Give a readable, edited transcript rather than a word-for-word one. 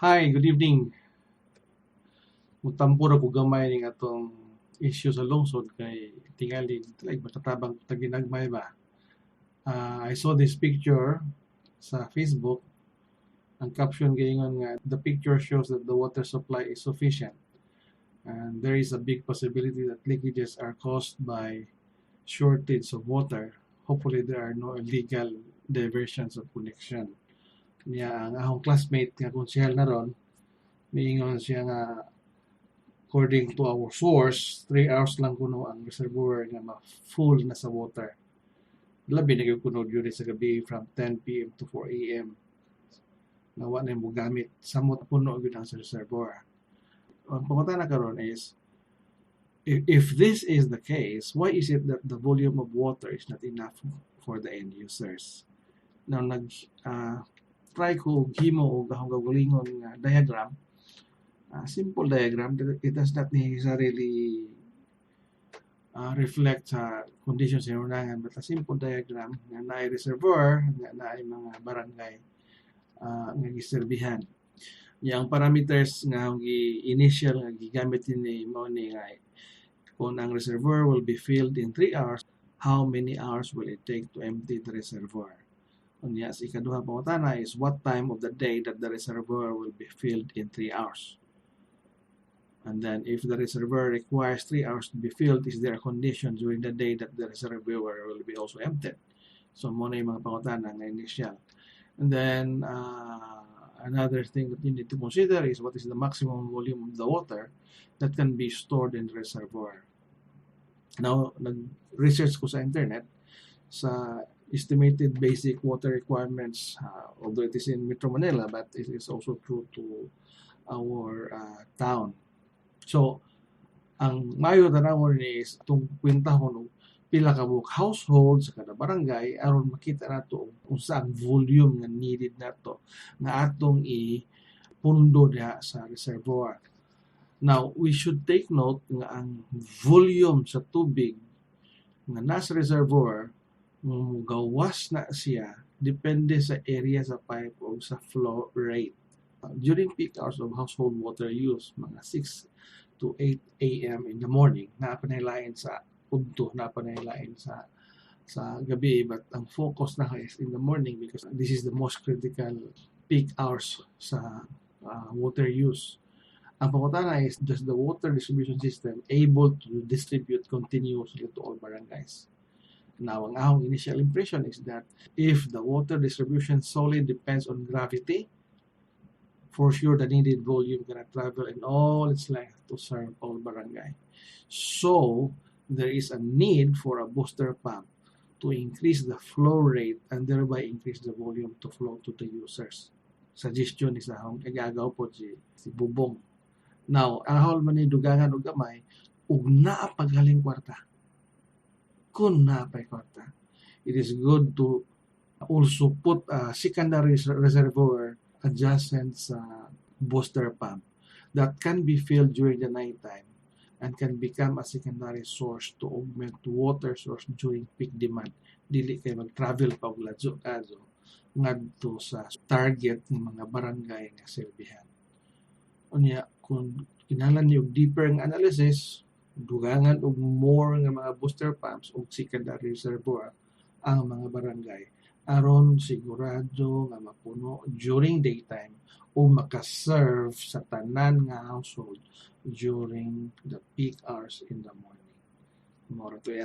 Hi, good evening. Mutampo ra ko gamay ning atong issue sa lungsod kay tingali like makatabang ta ginagmay ba. I saw this picture sa Facebook. Ang caption giingon nga the picture shows that the water supply is sufficient and there is a big possibility that leakages are caused by shortage of water. Hopefully there are no illegal diversions of connection. Niya ang akong classmate nga konsehal na ron, miingon siya nga according to our source, 3 hours lang kuno ang reservoir nga ma-full na sa water. Labi na gyud kuno during sa gabi from 10 p.m. to 4 a.m. nga wa na mo gamit, samot puno gyud ang reservoir. Ang pangutana karon is if this is the case, why is it that the volume of water is not enough for the end users? Now nag try ko himo og akong kaugalingon nga diagram, simple diagram. It does not necessarily reflect sa conditions sa hinungdangan, but a simple diagram nga naay reservoir, nga naay mga barangay nga giserbihan. Nya ang parameters nga akong gi-initial nga gigamit ni mao ni nga kung ang reservoir will be filled in 3 hours, how many hours will it take to empty the reservoir? Unya sa ikaduha pangutana is what time of the day that the reservoir will be filled in 3 hours? And then if the reservoir requires 3 hours to be filled, is there a condition during the day that the reservoir will be also emptied? So mao na yung mga pangutana nga initial. And then another thing that you need to consider is what is the maximum volume of the water that can be stored in the reservoir. Now, nag-research ko sa internet sa estimated basic water requirements, although it is in Metro Manila, but it is also true to our town. So, ang maayo tanawon ni is itong kwentahon og pila ka buok household sa kada barangay aron makita nato unsa ang volume nga needed nato nga atong i-pundo diha sa reservoir. Now, we should take note nga ang volume sa tubig nga nasa reservoir gawas na siya depende sa area sa pipe o sa flow rate. During peak hours of household water use, mga 6 to 8 a.m. in the morning, naa pa lain sa udto, naa pa lain sa gabi, but ang focus na is in the morning because this is the most critical peak hours sa water use. Ang pangutana is, does the water distribution system able to distribute continuously to all barangays? Now, ang akong initial impression is that if the water distribution solely depends on gravity, for sure the needed volume cannot travel in all its length to serve all barangay. So, there is a need for a booster pump to increase the flow rate and thereby increase the volume to flow to the users. Suggestion ni sa akong igagaw po si Bubong. Now, ang hall man ni dugangan og gamay ug naa pagaling kwarta. Kung naa pay kwarta, it is good to also put a secondary reservoir adjacent sa booster pump that can be filled during the nighttime and can become a secondary source to augment water source during peak demand. Dili kay mag-travel pa og ladyo kadto ngadto sa target ng mga barangay nga serbihan. Unya kung kinahanglan niyo og deeper nga analysis, dugangan og more nga mga booster pumps ug secondary reservoir ang mga barangay aron sigurado nga mapuno during daytime o makaserve sa tanan nga household during the peak hours in the morning. Mao ra to.